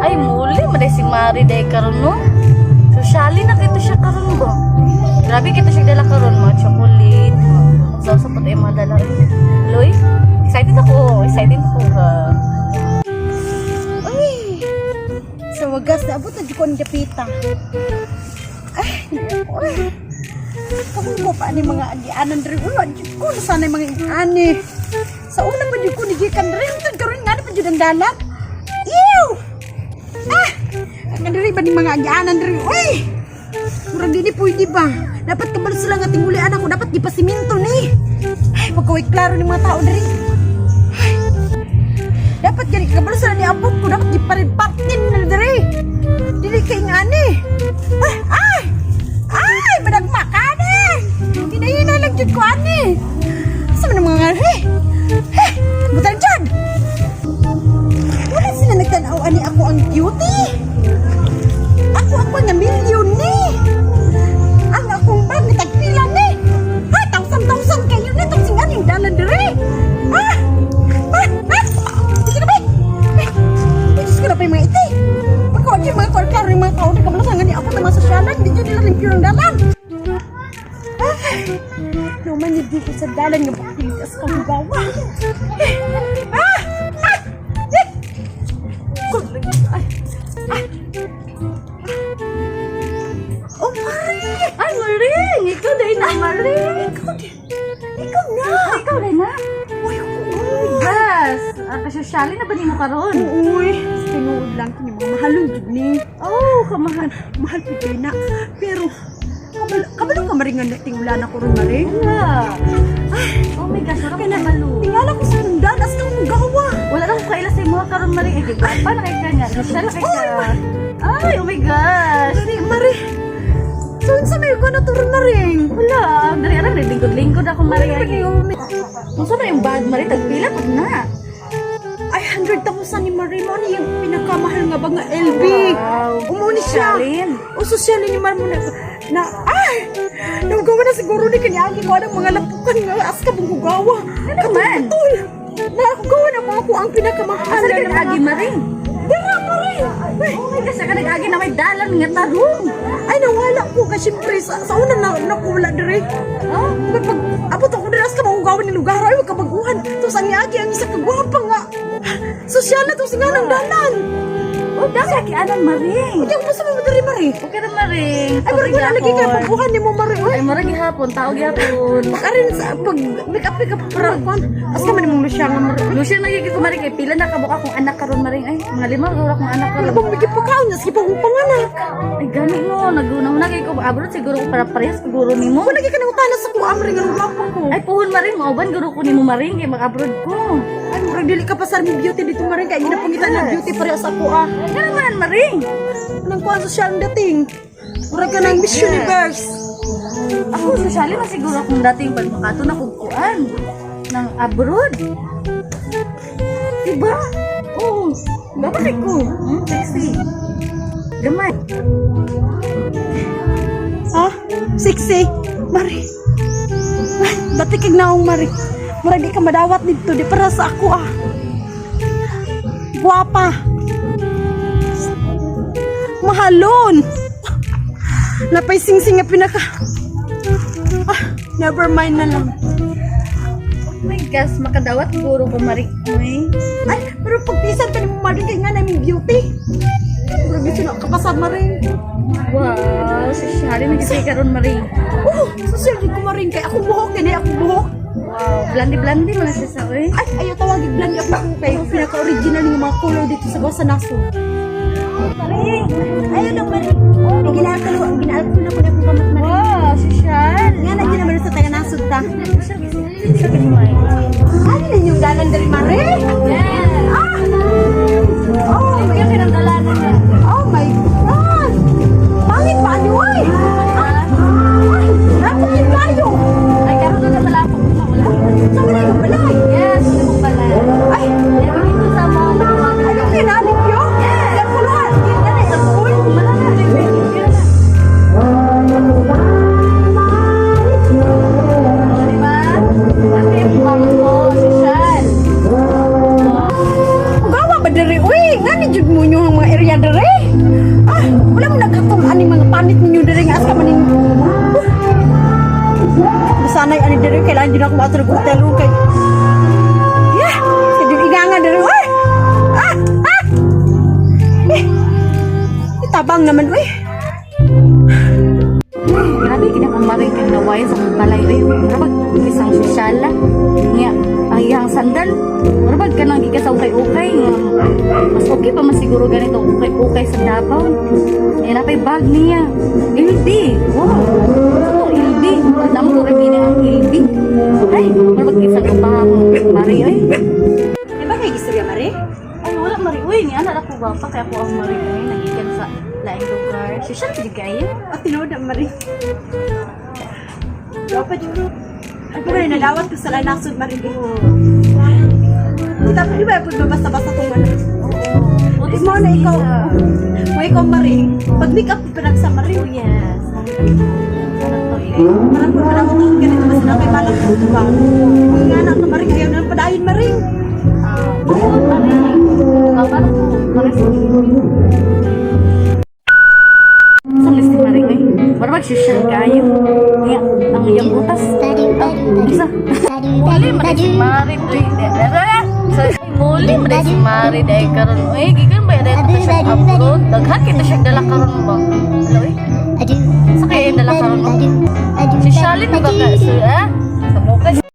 Ay, muli man si Mari day karon, no. Sosyali na kito siya karon ba. Grabe kito siya dala karon, mga chocolate. Sa sa puti mga dala. Loy, excited ako. Excited ako ha. Uy! Sa wagas, naabot na dyan ko ang dapita. Ay, uy. Kahunggo pa ni mga agianan diri. Uy, dyan ko na sana yung mga ani. Sa una pa dyan ko ni gikan diri. Ang karon nga na pa dyan ang dalan. Ew! Ah! Ang diri ba ni mga agianan diri? Uy! Murag di ni pwede ba? Dapat kabalo sila nga tingulian ako. Dapat gipasiminto ni. Ay, pagkaway klaro ni mga tao diri. Dapat gani kabalo sila ni abot ko, dapat giparin-partin na diri. Dili kay ngani. Ay, ay! Ay, madagma ka ni. Hinahina lang jud ko ani. Asa man ang mga he? He, butan jud. Wala sila nagtanaw ani ako ang beauty. Ako ako nga milyon ni. Ang akong bag ni tagpila ni. Ha, thousand thousand kayo ni tong singaning dalan diri. Ah! Ah! Ah! Sige na ba? Eh, ay, Diyos ko na pa yung mga iti. Pagkawan yung mga kwarkar, yung mga tao na kamalasan nga ni ako ng mga sosyalan, di dyan nila limpyo ng dalan. Ay, naman yung dito sa dalan nga bakilitas kang gawa. Eh, ah! Ah! Eh! Ay! Ay! Oh, Mari! Ay, Maring! Ikaw day na, Maring! Ikaw, ikaw na! Ikaw day na. Uy, uy! Yes! Ah, kasosyali na ba nimo karon? Uy, tinuod lang kini mga mahalon jud ni. Oh, kamahan. Mahal pud kay na. Pero kabalo kabalo ka maringan na tingula na ko ron mare. Wala. Oh my gosh, wala ko kabalo. Tingala ko sa mundan as kang gawa. Wala lang ko kaila sa imo karon, Maring. Ay, gwapa na kay kanya. Sosyal na kay ka. Ay, oh my gosh. Mare, mare. So unsa may ko na to ron maring? Wala, dali ara lingkod-lingkod ako, Maring. Ay, unsa na yung bag, Maring? Tagpila pud na. Ay, 100,000 ni Marie mo ni yung pinakamahal nga ba nga LB. Wow. Umuni siya. Sosyalin. O sosyalin ni Marie mo na, na ay! Nanggawa na siguro ni kanya ko ang mga lapukan nga as ka gawa. Ano naman? Katul. Na ako gawa na ko ako ang pinakamahal. Asa ka na nag-agi, Maring? Dira, Marie. Ay, Oh my gosh, ka nag-agi na may dalan nga tarong. ay nawala ko kasi syempre sa una na nakula dire. Oh, Pag, pag abot ako dira sa mahugawan ni lugar ay kabaguhan. Tapos ang niagi ang isa kagwapa nga. Sosyal na to si nga ng dalan. Oh, dami aki anan, Maring. Unya ko sa mga diri, Marie. Okay ra, Maring. Ay, pero wala lagi kay pagbuhan ni mo, Marie. Uy, Ay, murag gihapon, tao gihapon. makarin sa pag make up make up para kon. Asa man imong lusya nga, Marie? Lucia nagiging ko, Maring, kay pila na kabuk akong anak karon, Maring. Ay, mga lima guro akong anak Wala karon. bang bigyan pagkaon niya sige panganak. Ay, gani no, naguna-una kay ko abroad siguro ko para parehas siguro nimo. Wala lagi ka nang utana sa kuha, Marie, nga gwapa ko. Ay, puhon, Maring, mauban guro ko nimo, Maring, kay mag-abroad ko. Ay, murag dili ka pasar mi beauty dito, Marie, kay ginapangita na beauty pareho sa kuha. Nga naman, Maring. Anong kuha sosyal ang dating? Murag ka ng Miss Universe. Ako, sosyali na siguro akong dating pag makato na kog kuan ng abroad. Diba? Oo. Babalik ko. Sexy. Gamay. Ha? Sexy. Mari. Ay, dati kag naong, Mari. Murag di ka madawat dito, di para sa ako ah. Guwapa. Mahalon. Napay sing-sing nga pinaka. Ah, never mind na lang. Oh my gosh, makadawat guro ko, Maring. Uy. Ay, pero pagpisan pa ni mo, Mari, kay nga namin beauty. Murag dito na kapasad, Mari. Wow, sosyali na kasi karon, Maring. Oh, social jud ko, Maring, kay ako buhok kini ako buhok. Wow, blandi-blandi man na siya sa uy. Ay, ayaw tawagin blandi ako ko kay pinaka-original ng mga color dito sa Gosa Naso. Maring. Ayaw lang, Mari. Ay, ginaalkalo, ang ginaalkalo na ko na akong kamot, Mari. Wow, sosyal. Nga na dyan naman sa taga nasod ta. Sosyal kasi. Sosyal kasi, Maring. Ano ninyong dalan diri, Mari? Yes. Ah! Oh, Thank you, kinangdalanan na. oh my God! Pangit pa, ano ay? Ah! Ay, napakit kayo! Ay, karon doon na malapok ko wala. Sa wala yung balay? Yes, wala balay. Ay, Ay, dito sa mga ano kinalip yun? Yes. Yung kuluhan, yun na sa pool. Malala, diba? Ate, yung bangko, sosyal. Gawa ba diri? Uy, nga ni jud mo nyo. area dere. Ah, wala mo nagkatong ani mga panit ninyo dere nga asa man ninyo. Masanay ani dere, kailangan din ako maatulog hotel room kay. Yeah, sa jud inganga dere. Ay! Ah! Ah! Eh, tabang naman uy. Grabe kini akong Mari kay nawayan sa akong balay oy. Murag isang sosyala. Nya ang iyang sandal. Murag kanang gikan sa ukay-ukay nga mas okay pa man siguro ganito ukay-ukay sa Davao. Nya napay bag niya. LV. Wow. So, LV. Damo ko kay ang LV. Ay, murag isang upa akong Mari oy. Di ba kay istorya, Mari? Ay, wala, Mari. Uy, ni anak ako ba pa kaya ako ang Mari oy nagikan sa laing lugar. Sosyal jud kayo. O, tinuod na, Mari. Dapat jud. Ako na nalawat ko sa lanasod, Mari. Kita pa di ba pud basta-basta tong ano? Oo. Di mo na ikaw. Mo ikaw, Mari. Pag make up pa sa Mari. Oh, yes. Ano to eh? Parang pud parang ako ganito ba sila kay balak ko ba? Kung nga na ka, Mari, ayaw na lang padayon, Mari. Ah, oo, Mari. Ah, parang po, Mari sa list ni Mari eh. Para mag-social kayo. Nga, ang iyang utas. Ah, isa. Muli, Mari si Mari. Uy, sorry. Ay, muli, Mari si Mari. Dahil karon uy, gikan ba dahil ito siya abroad? Daghan kita siya dala karon ba? Hello, eh. Sa kaya yung dala karon no? Sosyalin ba ka? So, ah? Sa mukha.